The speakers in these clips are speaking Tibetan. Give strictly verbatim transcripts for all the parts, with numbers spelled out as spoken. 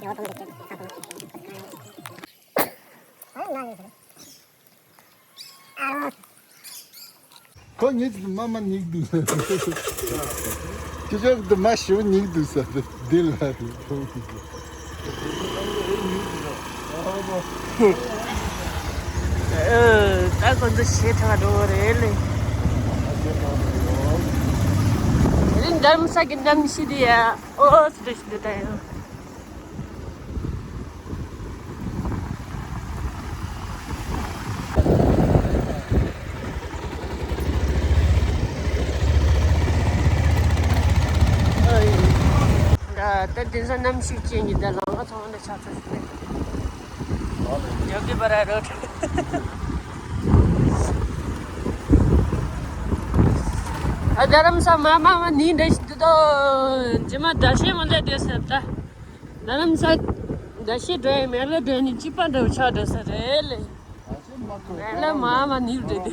ཁོ་ངེད་ཀྱི་མ་མ་ཉིག་འདུག་ཟེར། ཁྱེད་ཅག་གི་མ་ཞིག་ཉིག་འདུག་ཟེར། འདི་ལ་རེད་ཁོང་གིས། ཨ། ད་ཁོ་ཚོ་ཞེ་དྲག་འགྲོ་གི་རེད་ལེ། རི་འདམ་ས་གི་འདམ་ཤི་དེ་ཡ། ཨོ་ཙི་འདྲ་ཞིག་འདུག་ད་ཡང་། ད་དེང་སང་གནམ་གཤིས་ཅན་གྱི་ད་ལམ་ཁ་ཚང་མ་ཆག་ཆག་ཞིག་རེད། ཇོ་གི་བ་ར་རོ། ཨ་རྡ་རམ་ས་མ་མ་མ་ནི་འདྲ་ཞིག་འདུག་དོ། ཇི་མ་ད་ཤེས་མ་ལས་དེ་ཟེར་ད། རྡ་རམ་ས་ད་ཤེས་འགྲོ་ཡི་མེ་ལ་འགྲོ་ནི་ཅི་པ་འགྲོ་ཆག་འགྲོ་ས་རེད་ལེ། མེ་ལ་མ་མ་ནི་འདྲ་དེ།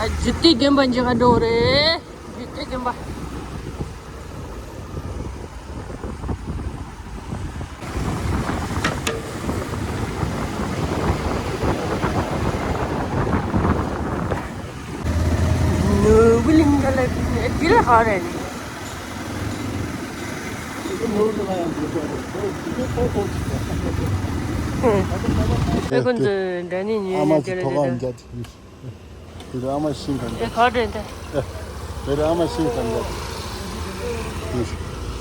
ཨ་ཇུ་ཏི་དགོན་པ་འཇིག་ག་འགྲོ་རེད། ཇུ་ཏི་དགོན་པ། ནོར་བུ་གླིང་ག་ལ་དེ་ལ་ཧ་རེད། ཨེ་ཁོང་ཚོ་འདྲ་ནི་ཉོས་ཨ་མ་ནས་དེ་ལ་ཐོག་དེ་ཨ་མ་ཤིང་གང་དེ་ག་ག་རེད་དེ། དེ་ཨ་མ་ཤིང་གང་དེ་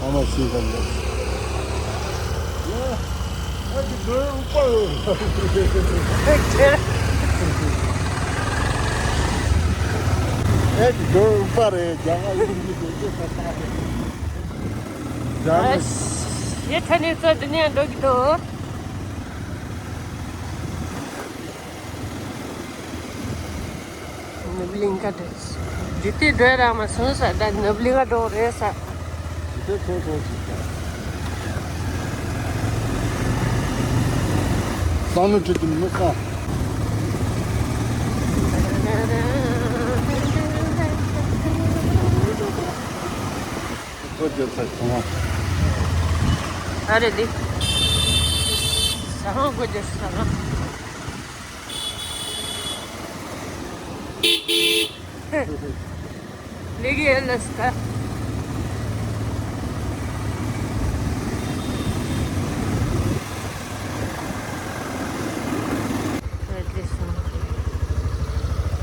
ཨ་མ་ཤིང་གང་དེ། ཨེ་ཅི་གོ་པ་རེད་རྒྱ་གར་ཡིན་གྱི་དེ་ཚོ་ས་ས་རེད། རྒྱ་གར། ཞེ་ཁྲ་ནས་ཚོ་འདི་ནས་འགྲོ་གི་འདུག་ནུབ་གླིང་ཁ་དེ། ཇུ་ཏི་འགྲོ་ར་མ་སོང་ས་ད་ནུབ་གླིང་ཁ་འགྲོ་རེད་ས། ཇུ་ཏི་ཚོ་ཚོ་ཅིག་ས། སང་ནུ་ཁྲི་དུ་མི་ས། སྒོ་རྒྱབ་ས་ཁོང་། ཨ་རེ་ལི། ས་ཧང་སྒོ་རྒྱབ་ས་ཧང་། ལི་གི་ཨེ་ལ་སི་ཀ། ཨ་ཏི་སི།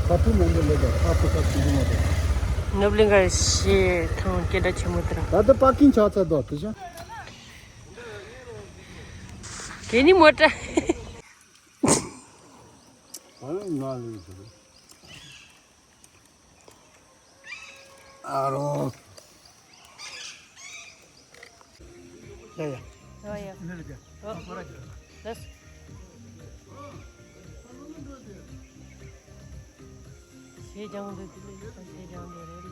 ཁ་ཐུག་མང་པོ་ལས་ཀ་ཨ་ཕོ་ཁ་ཐུག་མ་དང་། ནུབ་གླིང་ག་ཞེ་ཐང་སྐད་གྲགས་ཆེན་མོ་དེ་ར། ད་ལྟ་པར་ཀིང་ཆགས་ཚར་འདུག་དེ་བཞིན། དེ་ནི་མོ་ཊ། ཨ་ང་ལ་ཡིན་ཟེར། ཨ་རོ། ཡ་ཡ། ཡ་ཡ། ཨོ། ལགས། ཞེས་སྦྱང་འདུག་དེ་ལས་ཞེས་སྦྱང་འདུག་རེད་ལ།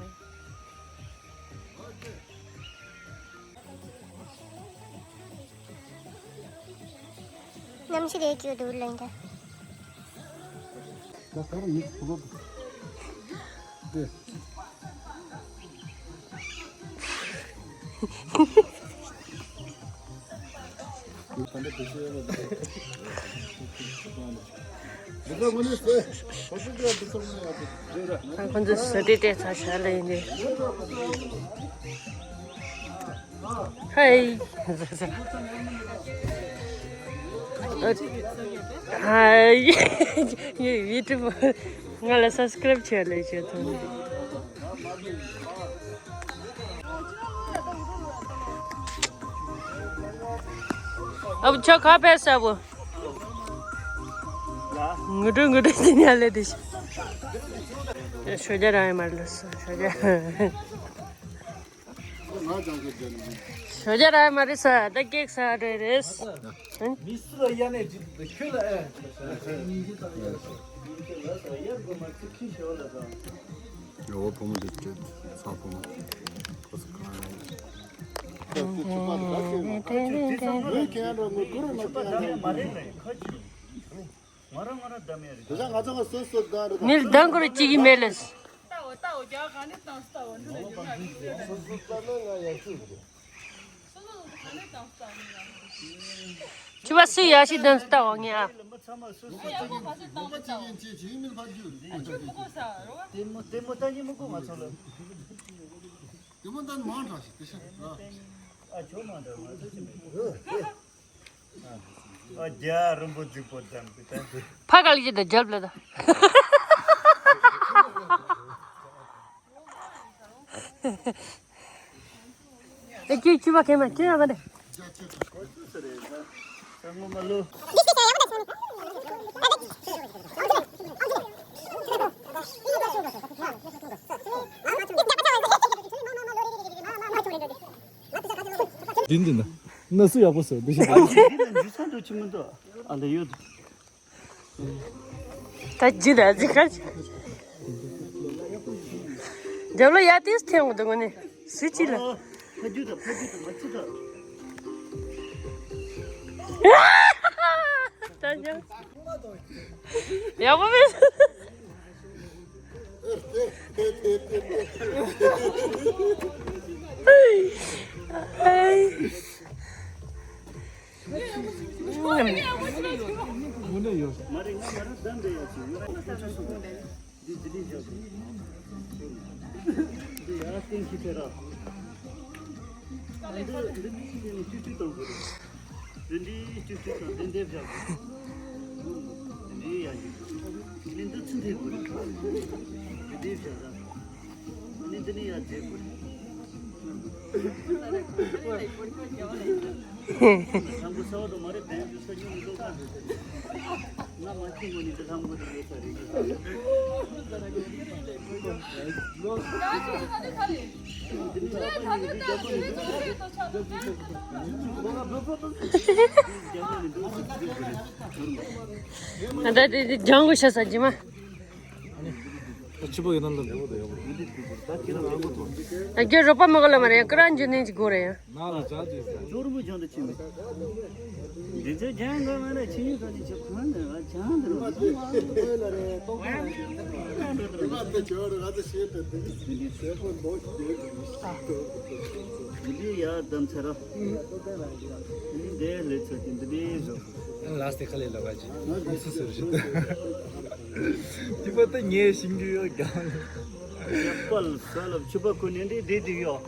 གནམ་གཤིས་རེད་ཀྱི་འདུག་ལན་ད། ད་ག་རེ་མི་བུ་ལོ་དེ། ཁོང་ཚོ་བཟོ་གྲྭའི་གྲས་ཚང་ཞལ་ལ་ཡིན་ནི། ཧེ། ཧེ། ཡུ་ཊུབ་ང་ལ་སབ་སི་ཀ་རེབ་བྱས་ལེ་བྱས་ཐོན། ཨ་བུ་ཆོ་ཁ་ཕེ་ས་བུ། ངུ་འགྲོ་ངུ་འགྲོ་ཅི་ཉལ་ལེ་དེ། ཤོ་རྒྱ་རང་ཡ་མ་རེད་ལ་ས་ཤོ་རྒྱ། ཤོ་རྒྱ་རང་ཡ་མ་རེད་ས་ད་ཀེག་ས་རེད་རེད། མི་སུ་ལ་ཡ་ནས་ཁྱོད་ལ་ཨེ། ཡོ་བུ་མོ་འདི་ཁྱོད་ས་བུ་མོ་ཁོ་ས་གང་ཡ། ང་རང་ང་རང་བདམས་ཡ་རེད། དེ་ས་ང་ཚོ་ང་སོ་སོ་བདམས་རེད། ངས་བདམས་དགོས་རེད་ཅིག་ཡིན་མེད་ལས། ལྟ་བ་ལྟ་བ་རྒྱ་ག་ནས་བཏང་ལྟ་བ་འདི་ལ་ཡོད་ན་ཡོད་ཟེར། སོ་སོ་བདམས་ན་ང་ཡང་ཤུགས་རེད། སོ་སོ་ག་ནས་བཏང་ལྟ་བ་ཡིན་ན། ཁྱོད་པ་སུ་ཡ་ཞིག་བདམས་ལྟ་བ་ངས་ཨ། ང་ཡག་པོ་ག་ཚོད་བཏང་མི་བཏང་། ཨ་ཁྱོད་མི་གོ་ས་རོ། དེ་མོ་དེ་མོ་ལྟ་ཉིན་མི་གོ་ང་ཚོ་ལ། དེ་མོ་ལྟ་མང་དྲགས་ཤིག་དེ་ཤ། ཨ་ཁྱོད་མང་དྲགས་ང་ཚོ་ཅི་མི་གོ། ཨ་རྒྱ་རིན་པོ་རྫིག་པོ་ཙམ་གི་ད། ཕ་ག་ལ་ཅི་ད་རྒྱབ་ལ་ད། ཨེ་ཅི་ཅི་བ་ཁེ་མ་ཅི་ཡ་ག་ནས། ས་ངོ་མ་ལོ། འདི་འདི་ན། ན་སུ་ཡག་པོ་ཟེར་འདི་ཞིག་འདི་ལ་འཇུ་ས་འགྲོ་ཆི་མི་འདུག་ཨ་འདི་ཡོད། ད་ཇི་ལ་ཇི་ཁར། རྒྱབ་ལ་ཡ་ཏིས་ཐེངས་འདུག་ནི་སུ་ཅི་ལ། ཕ་རྒྱུད་དང་ཕ་རྒྱུད་དང་མ་ཅི་དང་། ད་ཇ། ཡག་པོ་མེད། འདི་འདི་འདི་བཞག་འདི་ཡར་བསྟན་གྱི་དེ་ར། འདི་འདི་འདི་ནི་ཅུ་ཅུ་བཏང་དགོས་རེད། འདི་འདི་ཅུ་ཅུ་དང་འདི་འདི་བཞག་འདི་ཡར་གྱི་འདི་འདི་ཚུན་ཐེབས་དགོས་རེད། འདི་འདི་བཞག་འདི་འདི་ནི་ཡར་བྱེད་དགོས་རེད། ད་དེ་དེ་ལྗང་གུ་ཤ་ཟ་ཇི་མ། ཆུ་པོ་ཡོད་ན་ལ། ཨ་རྒྱ་རོ་པ་མ་གོ་ལ་མ་རེད། ཀ་ར་འཇུ་ནས་ཅི་གོ་རེད། ན་ལ་ཇ་ཇི་ས། ཅོར་བུ་ཇང་དུ་ཆི་མི། འདི་ཚོ་ཇང་ག་མ་ན་ཆི་ཡུ་ས་ནི་ཆི་ཁོ་ན་ཇང་དུ་རོ། འདི་ཡ་དམ་ཚ་ར། འདི་ལས་ཚོ་དེ་འདི་ལས་བཟོ། ལ་སྟེ་ཁ་ལས་ལ་བ་ཅི། སུ་ཟེར་ཞིག་ཏི་པ་ཏི་ངས་ཤིང་རྒྱུ་ཡོད་ཀྱང་། ཡག་པ་ལ་ས་ལ་ཆུ་པ་ཁུ་ནས་འདི་འདི་འདི་ཡོད།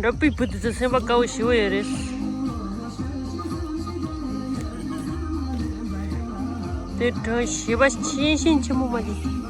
འདྲ་པའི་བུ་དེ་ཚོ་སེམས་པ་དཀར་པོ་ཞེ་པོ་ཡོད་རེད། དེ་གྲོང་ཞེ་པ་ཆེན་ཤིང་ཆེན་མོ་མ་རེད།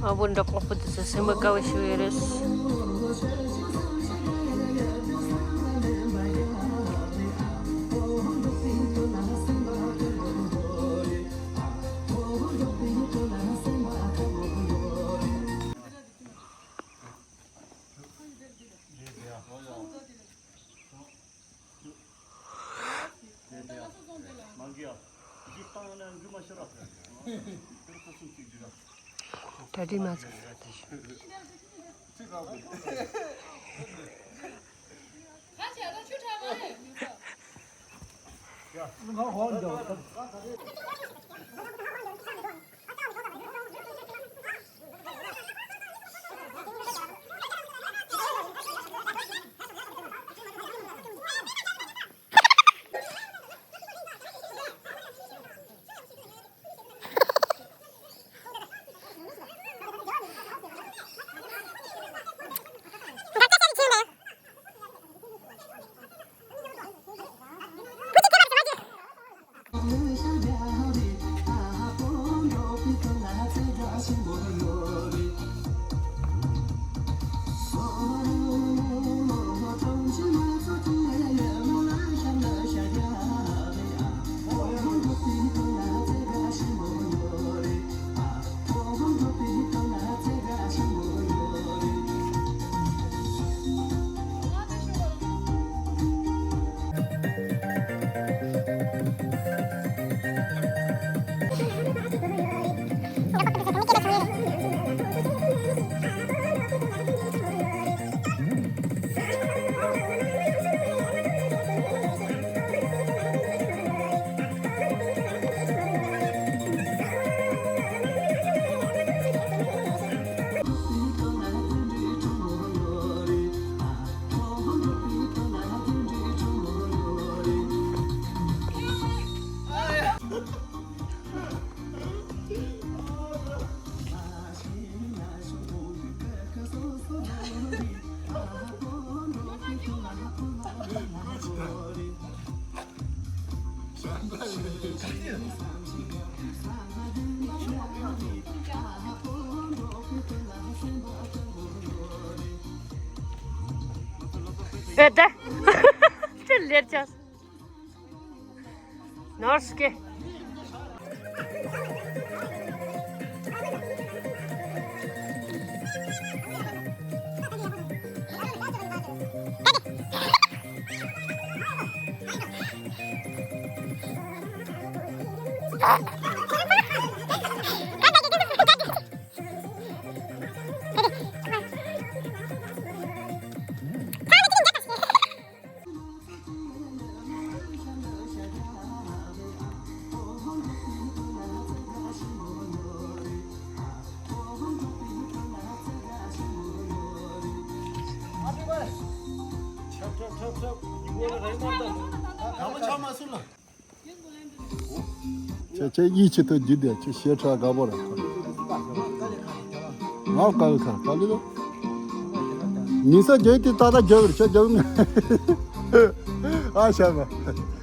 ཨ་བོ་འདྲ་ཁོག་པོ་དེ་ཚོ་སེམས་པ་དཀར་བོ་ཞིག་ཡོད་རེད། ད་དྲི་མ་ཚོ། ཨེ་ད། ཅི་ལེར་ཆགས། ནོར་སྐེ། ཁྱེད་ཁྱེད་ཡིད་ཆེས་ཐུབ་རྒྱུ་དེ་ཁྱེད་ཞེ་ཁྲ་དགའ་པོ་རེད། ང་དཀའ་བའི་ཁ་དཀའ་ལས་རོ། ཉིན་ས་རྒྱལ་དེ་ཏག་ཏག་རྒྱལ་བར་ཁྱེད་རྒྱལ་ང་། ཨ་ཤ་མ།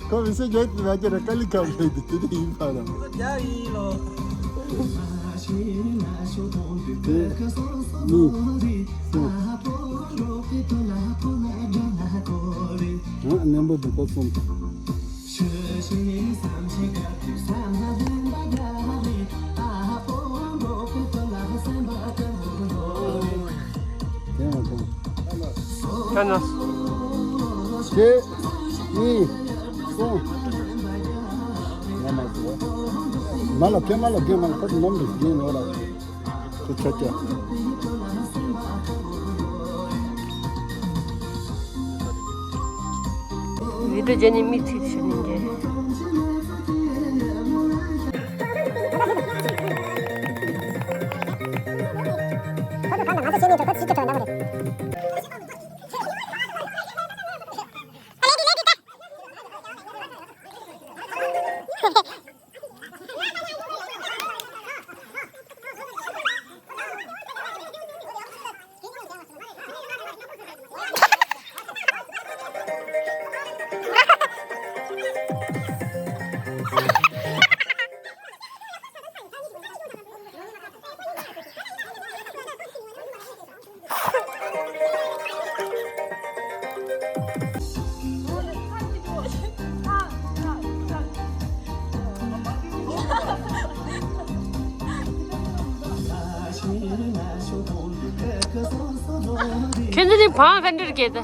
ཁོ་མི་ས་རྒྱལ་དེ་ན་རྒྱལ་ར་དཀའ་ལས་ཁ་བའི་དེ་དེ་ཡིན་པ་ར། རྒྱལ་ཡིན་ལོ། དེ་གཉིས་གསུམ། ང་གནན་པོ་འདུག་ག་གསུམ། གཅིག་གཉིས། གསུམ། མ་ལ་ཀེ་མ་ལ་ཀེ་མ་ལ་ཁ་ནམ་རེ་ཡིན་ནོ་ར། ཁོ་ཆ་ཆ། བི་ཌིའོ་བརྒྱབ་ནས་མིག་ཚིག་ཕྱིར་ནས་འགྱེལ། ཁྱོད་ཚོ་ནི་བང་ག་འདྲར་སྐྱེས་ད།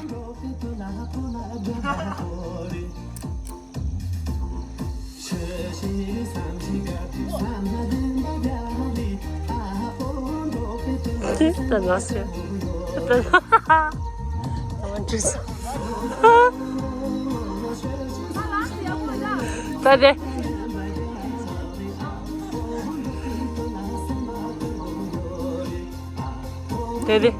ད་ང་སུ། ད་ང་འདྲི་ས། ད་དེ། དེ་དེ།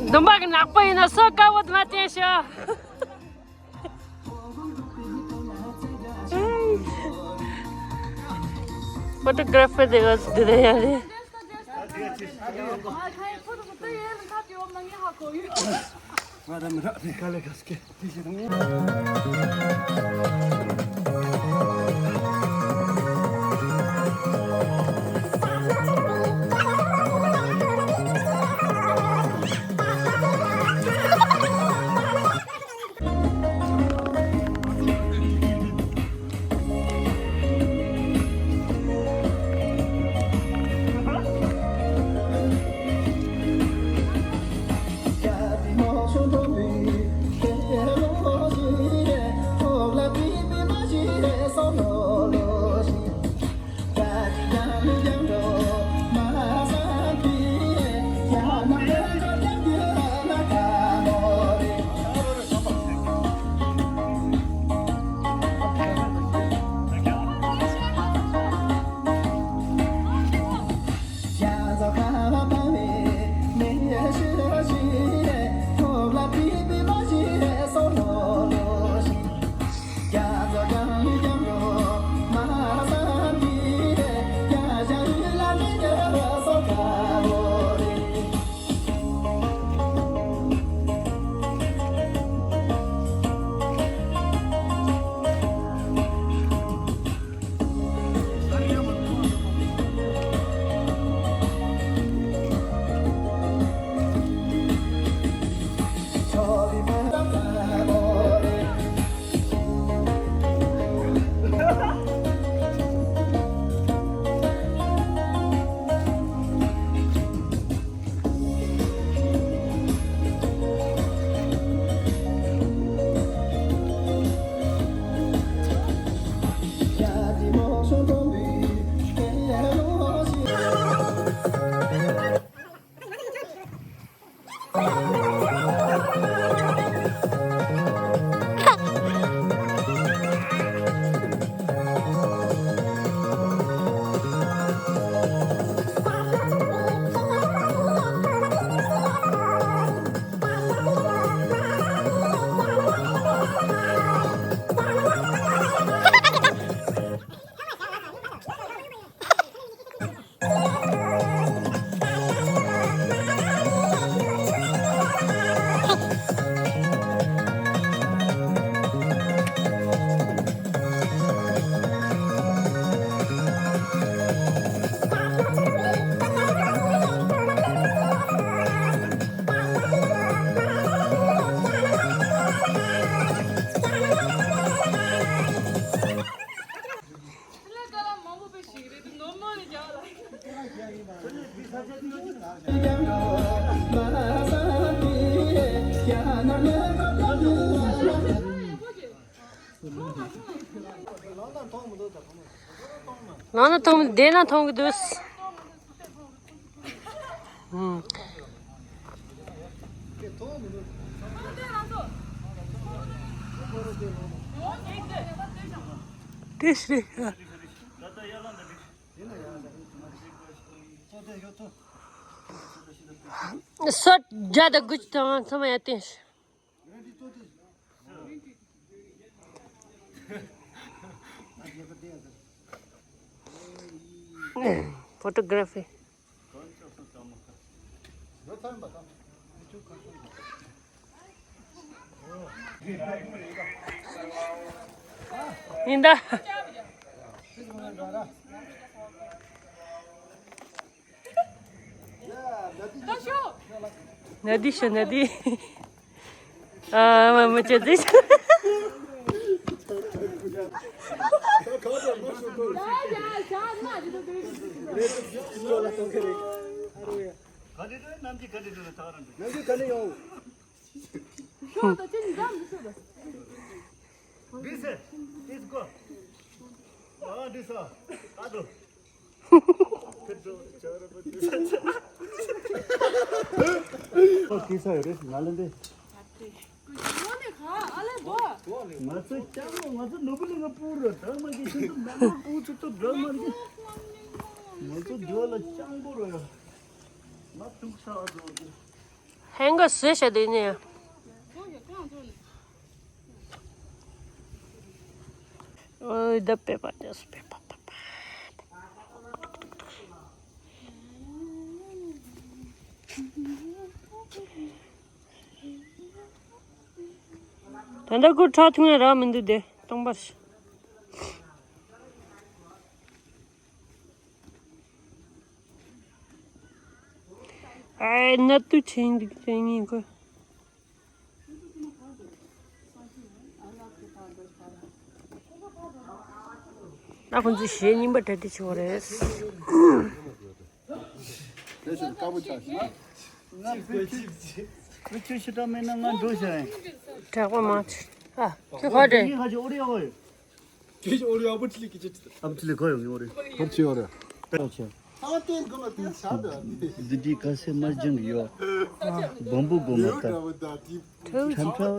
སྡོམ་པ་གི་ནག་པོ་ཡིན་ན་སོ་དཀར་བོ་དེ་མ་བསྟན་ཤོག Photographer དེ་ག་དེ་རེད་ཡ་རེད། ལངས་ན་མཐོང་མི་འདུག་བསྡད་ན་མཐོང་གི་འདུག་ཨུམ། དེ་ཞིག་རེད། སོ་བརྒྱ་དང་དགུ་བཅུ་དང་ཚང་མ་ཡར་བསྟན། Photography. ཡིན་ད། ན་དི་ཤོ་ན་དི། ཨ་མ་མ་ཅེ་ཟིག་ག་འདྲ་འདུག་ནམ་རྒྱུན་ག་འདྲ་འདུག་ན་ཐག་རང་འདུག་ག་འདྲ་ཡོང་། འདི་ཟེར། འདི་ཟེར་གོ། ཨ་འདི་ཟེར། ཨ་འདུག་ཨོ་ཀི་ས་ཡོད་རེད་ང་ལ་འདི། ང་ཚོ་ལྕགས་ལོ་ང་ཚོ་ནོར་བུ་གླིང་ག་སྤུར་རོ་དག་མ་གི་ཁྱོད་ཚོ་ནང་ལོ་སྤུར་ཚོ་ཐོབ་དག་མ་གི། ང་ཚོ་འདི་བ་ལ་སྤྱང་པོ་རོ་ཡ། ང་དུག་ས་བ་ཚོ་གི། ཧན་གོ་བཟོས་བྱ་དུས་ནས། ཨོའི་ད་པེ་པ་ནས་པེ་པ་པ་པ། ད་ལྟ་ཁོ་ཁྲག་འཐུང་ཡ་རག་མི་འདུག་དེ་སྟོང་པར། ཨའི་ནད་དུག་ཆེན་འདུག་ཅན་ངེས་ཁོ། ད་ཁོང་ཚོས་གཞས་རྙིང་པ་གྲ་སྒྲིག་བྱེད་པ་རེད། དེ་བཞིན་དཀར་པོ་ཆགས་ཤིང་། ང་བུ་ཁྱོད་བུ་ཁྱོད་ཞེ་དྲག་མེད་ན་ང་འགྲོ་ཤག་ཡིན། དྲག་པོ་མ་ཆེ། ཨ་ཁྱོད་ག་འདྲ། ངས་ཧ་ཅང་ཨོ་རེད་ཨོ། ཁྱེད་ཀྱི་ཨོ་རེད་ཨ་བུ་ཁྲི་ལི་ཀི་ཅི་ཏི། ཨ་བུ་ཁྲི་ལི་གོ་ཡོང་ངས་ཨོ་རེད། ཁོར་ཆེ་ཨོ་རེད། ཁོར་ཆེ། ཨ་ཏན་གོ་ལ་ཏི་ཆ་ད། འདི་འདི་ཁ་སེ་མར་ཇང་གི་ཡོ། བམ་བུ་གོ་མ་ད། ཁྲམ་ཁྲ་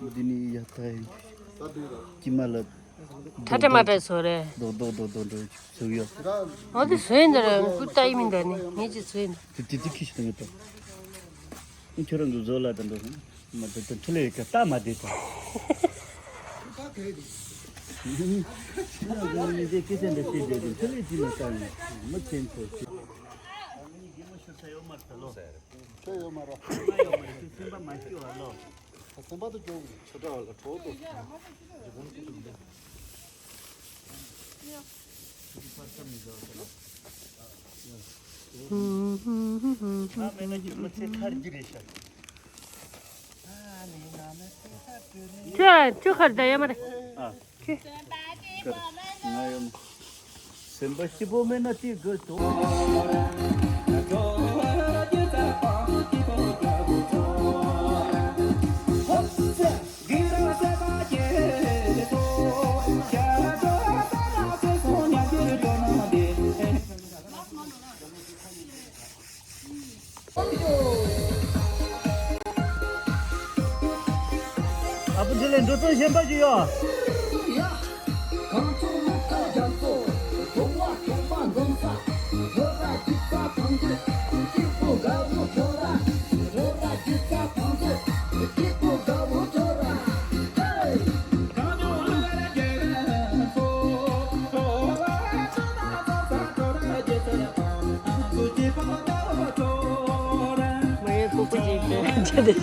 བ་འདི་ནི་ཡ་ཐ་ཡིན། ཀྱི་མ་ལ། ཁྲ་ཁྲ་མ་ཁྲ་སོ་རེད། རྡོག་རྡོག་རྡོག་རྡོག་འགྲོ་ཚུགས་ཡོ། འོ་དེ་བཟོས་ཡིན་ད་རེད་ཀུ་ཏ་ཡི་མིན་ད་ནི་ངེད་ཀྱིས་བཟོས་ཡིན་ད། དེ་དེ་དེ་ཁྱི་ཞིག་ད་ངེད་ད། ཁྱོད་རང་གི་བཟོ་ལ་ད་འགྲོ། མ་དེ་དེ་འཕྲུལ་ལས་ཀ་ལྟ་མ་བདེ་ད། ཁྱི་ལ་གོང་ནས་འདི་སྐད་ཆ་འདི་བཤད་བསྡད་དུས་འཕྲུལ་ལས་ཅི་མ་ལྟ་ཡིན། མི་ཁྱེད་ཚོ་ཁྱི། ཁྱོད་ཡོད་མ་རེད། ཁྱོད་ཡོད་མ་རེད། ཁྱོད་སེམས་པ་མ་སྐྱིད་བ་ལོ། སེམས་པ་དུ་སྐྱོ་གི་ཆོ་འདྲ་བ་ལ་གྲོགས་དུ། ཁྱོད་ཁྱོད་ཁར་ད་ཡོད་མ་རེད། ཨ། ཁྱོད། ང་ཡོང་། སེམས་པ་སྐྱིད་པོ་མེད་ན་དེ་དགོས་ཏོ། ཨ་ཕོ་འདི་ལས་འགྲོ་སོང་གཞན་པ་ཞིག་ཡོད། མ་ཡེ་ཕུ་ཕུ་ཅིག་ཅེ་དེ།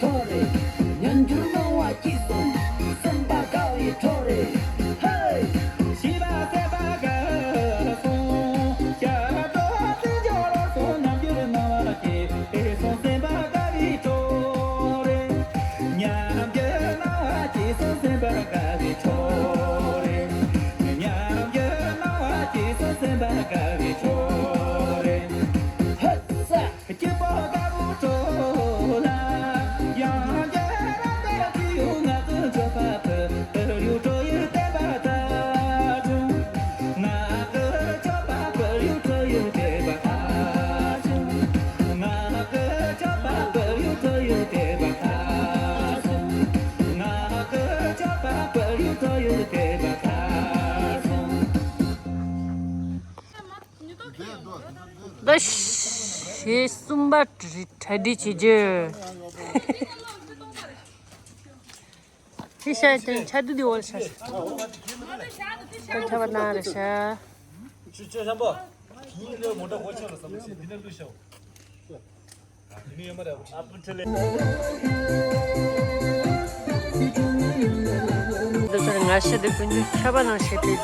གྲོགས་རེད། ཉམས་འགྱུར་སྣང་བ་སྐྱིད་སོང་། སེམས་པ་དགའ་བའི་གྲོགས་རེད། ཧེ། ཤེས་པ་སེམས་པ་དགའ་སོང་། ཞབས་བྲོ་བརྩི་འཇོག་རོགས་སོང་། ཉམས་འགྱུར་སྣང་བ་སྐྱིད་སོང་། སེམས་པ་དགའ་བའི་གྲོགས་རེད། ཉམས་འགྱུར་སྣང་བ་སྐྱིད་སོང་། སེམས་པ་དགའ་བའི་གྲོགས་རེད། ཉམས་འགྱུར་སྣང་བ་སྐྱིད་སོང་། སེམས་པ་དགའ་བའི་གྲོགས་རེད། ཧེ་ས། སྐྱིད་པོ་དགའ་བོ་གྲོགས་ལ། ཡང་བསྐྱར་ར་བསྐྱར་ཅི་ཡོང་། ང་ཚོ་མཆོད་པ་ཕུལ་ཡུལ་གྲོགས་ཡུལ་བསྟན་པ་དག་བྱུང་། ང་ཚོ་མཆོད་པ་ཕུལ་ཡུལ་གྲོགས་ཡུལ་བསྟན་པ་དག་བྱུང་། ང་ཚོ་མཆོད་པ་ཕུལ་ཡུལ་གྲོགས་ཡུལ་བསྟན་པ་དག་བྱུང་། ང་ཚོ་མཆོད་པ་ཕུལ་ཡུལ་གྲོགས་ཡུལ་བསྟན་པ་དག་བྱུང་། ཟླ་ཞེ་གསུམ་པ་གྲ་སྒྲིག་བྱེད་རྒྱུ། ཧི་ཤ་དེ་ཆ་དུ་དེ་འོལ་ཤ་ཤ། ད་ཆ་བ་ན་རེ་ཤ། འདི་ཚོར་ང་ཤ་དེ་ཀུན་གྱི་ཆ་བ་ནང་བཤད་པའི།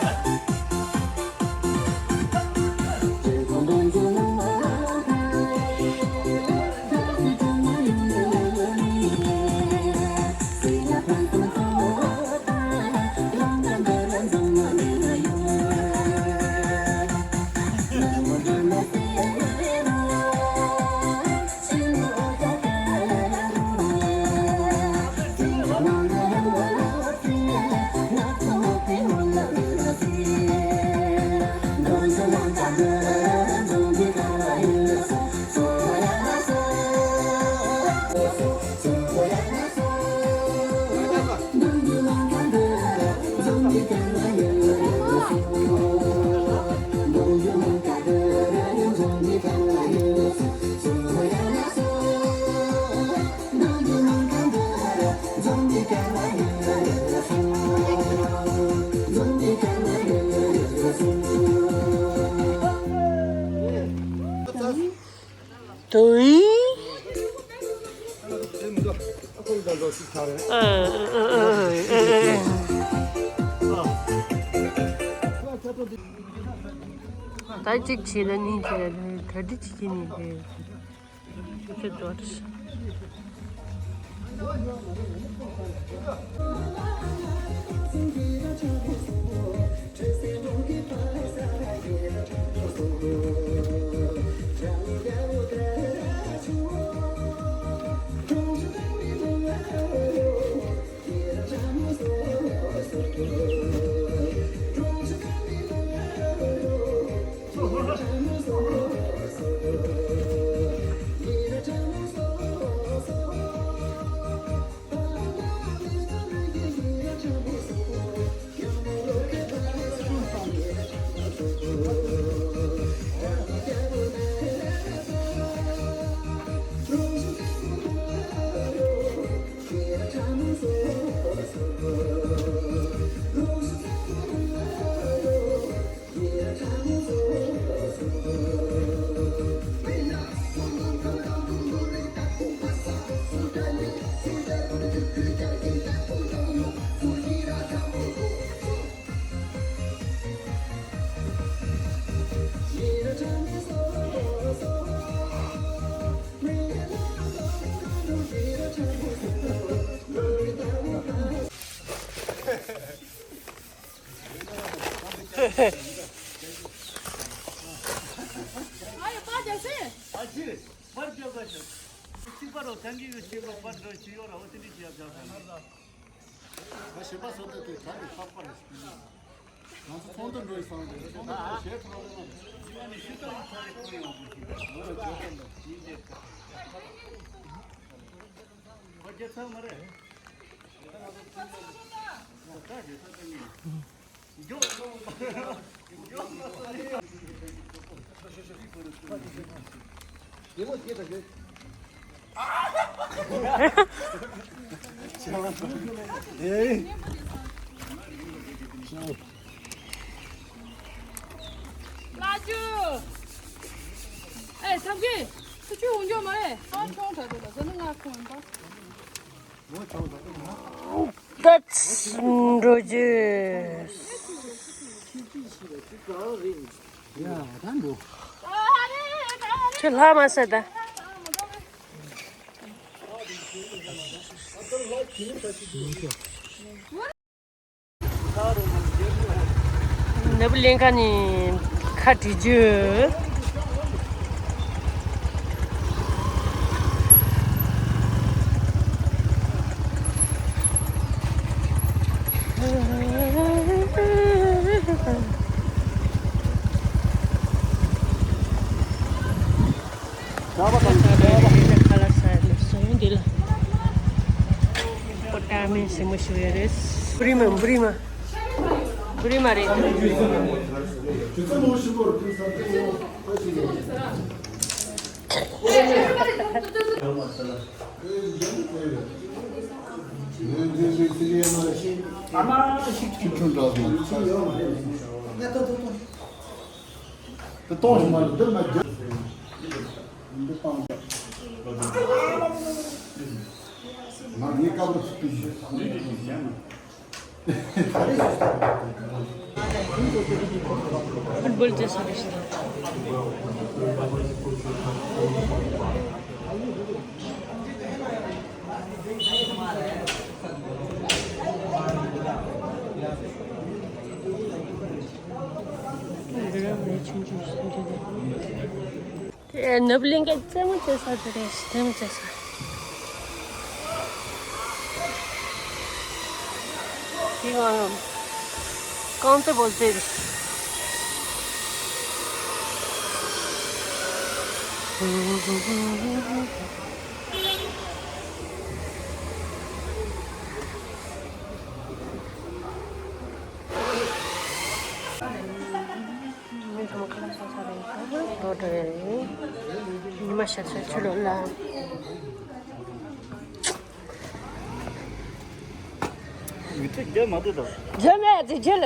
དུ་ཡིན། ད་གཅིག་བྱས་ན་གཉིས་བྱས་ན་ག་འདྲ་བྱེད་ཀྱི་ནི་རེད། ཨ་ཡོ་པ་རྒྱལ་སྲས། ཨ་ཅི་རེད། པར་རྒྱབ་ཀ་ཤོག་གཅིག་པ་རོ་སངས་རྒྱས་ཀྱི་ཆོས་ལ་པར་འདྲ་ཞིག་ཡོད་ར་བ་དེ་འདྲ་ཞིག་ཡག་ཆགས་སོང་། ང་གཞན་པ་བཟོ་ལྟ་དེ་ག་རེ་ལྷག་པ་རེད་ཟེར་གྱི་ཡོད། ང་ཚོ་ཚོང་དུ་འགྲོ་ཡི་སང་རེད། ཚོང་དུ་གཞས་ཐོག་ལ་ང་ཚོ་ཞུ་དང་ཚོ་རེ་ཁོ་ཡོང་དགོས་ཀྱི་རེད། ང་ལ་བརྗོད་དང་ལ་ཡིན་ཏེ། ཁོ་རྒྱལ་ཚང་མ་རེད། ད་ང་ཚོ་ཚོང་དུ་ད་རྒྱལ་ཚང་དུ་ངེས། ལགས་ཇུ། ཨེ་ཐབས་ཀྱིས་ཁུ་ཆུ་འོང་འཇོག་མ་རེད། ཨང་ཆུང་དྲག་འདུག་ལ་ཟ་ནི་ང་ཁོང་ཡིན་པ། ད་འགྲོ་རྒྱུ། ཁྱོད་ལྷག་མ་ཟེར་ད། ནབ་ལེན་ཁ་ནས་ཁ་བྲིས་རྒྱུ། ཁ་ལག་ཟ་ཡ་ལ་སོང་འདི་ལ། ཁོ་ཏྲ་མེན་ཞིམ་མོ་ཞིག་ཡོད་རེད། བུ་རི་མ། བུ་རི་མ། བུ་རི་མ་རེད། དེ་གཏོང་ཞིག་མ་རེད། འདི་མ་རྒྱབ། འདི་བཏང་རྒྱབ། ང་ངའི་ཀ་བར་སུ་པི་ཞིག་ཕུཊ་བོལ་ཅེས་ས་རེད། འདི་རང་ལས་ཆུང་ཆུང་ཞིག་འདི་རེད། དེ་ནུབ་གླིང་གི་རྩེད་མོ་རྩེ་ས་དེ་རེད། རྩེད་མོ་རྩེ་ས། དེ་གང་ཡང་རྐང་རྩེད་སྤོ་རྩེད་རེད། མི་ཚང་མ་ཁ་ལག་ཟ་ཚར་རེད། ལོག་འགྲོ་ཡ་ཡིན། ཉི་མ་ཤར་ཤར་ཕྱི་ལོགས་ལ། ཡུལ་དུ་རྒྱ་མ་དེ་དང་། རྒྱ་མ་དེ་རྒྱ་ལ།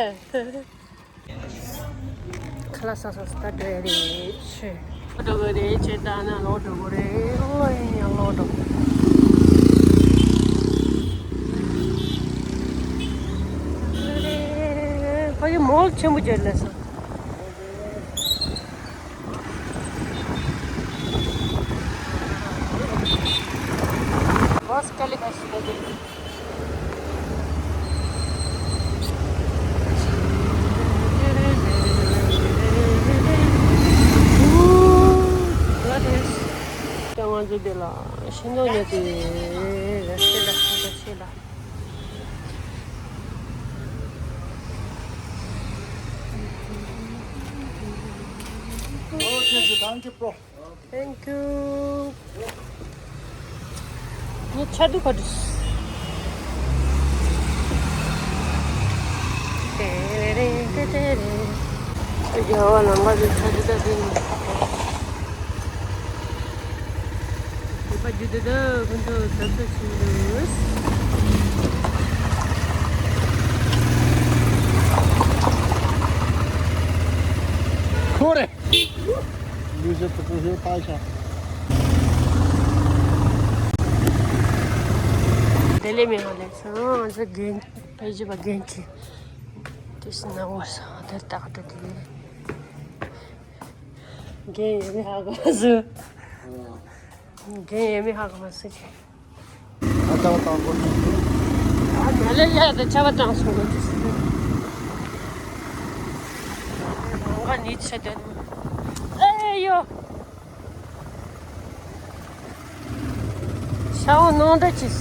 ཁ་ལག་ཟ་ས་ད་འགྲོ་ཡ་རེད་ཆུ། ལོག་འགྲོ་གི་རེད་ཆུ། ད་ན་ལོག་འགྲོ་གི་རེད། ལོག་ཡིན་ཡང་ལོག་འགྲོ། ཕ་གི་མོལ་ཆེན་པོ་བརྒྱབ་ལས་སོང་། Bus kalika sida de. What is? Tawang zu de la. Shindo ne de. Rashida, Rashida. Okay, thank you, bro. Thank you. ངས་ཆ་དུ་ག་དུས། རྒྱལ་བ་ལམ་ཁ་དུ་ཆ་དུ་ད་དུས། རྒྱལ་བ་རྒྱུད་དུ་ད་ཁོང་ཚོ་ཟབ་ཟབ་བྱས་འདུག་ཁོ་རེ། ལུས་སེམས་དུ་ཁོ་ཧེ་ཏ་ཤ། དེ་ལས་མེད་པ་ལས་སོང་། ང་ཚོ་རྒན་ཕལ་ཆེར་བ་རྒན་གྱི་དུས་སུ་ན་བར་སོང་། དེ་ལྟ་ག་དུས་དེ་ནས་རྒན་ཡོད་མེད་ཧ་གོ་མ་སོང་། རྒན་ཡོད་མེད་ཧ་གོ་མ་སོང་ཅི། ཨ་ཅག་བཏང་དགོས། ཨ་མ་ལེ་ཡ་དེ་ཆ་བ་བཏང་སོང་གོ་དུས་སུ། ང་ནི་ཆེ་དོན་ཨེ་ཡོ། ཤ་བོ་ནང་འདྲ་ཅིས།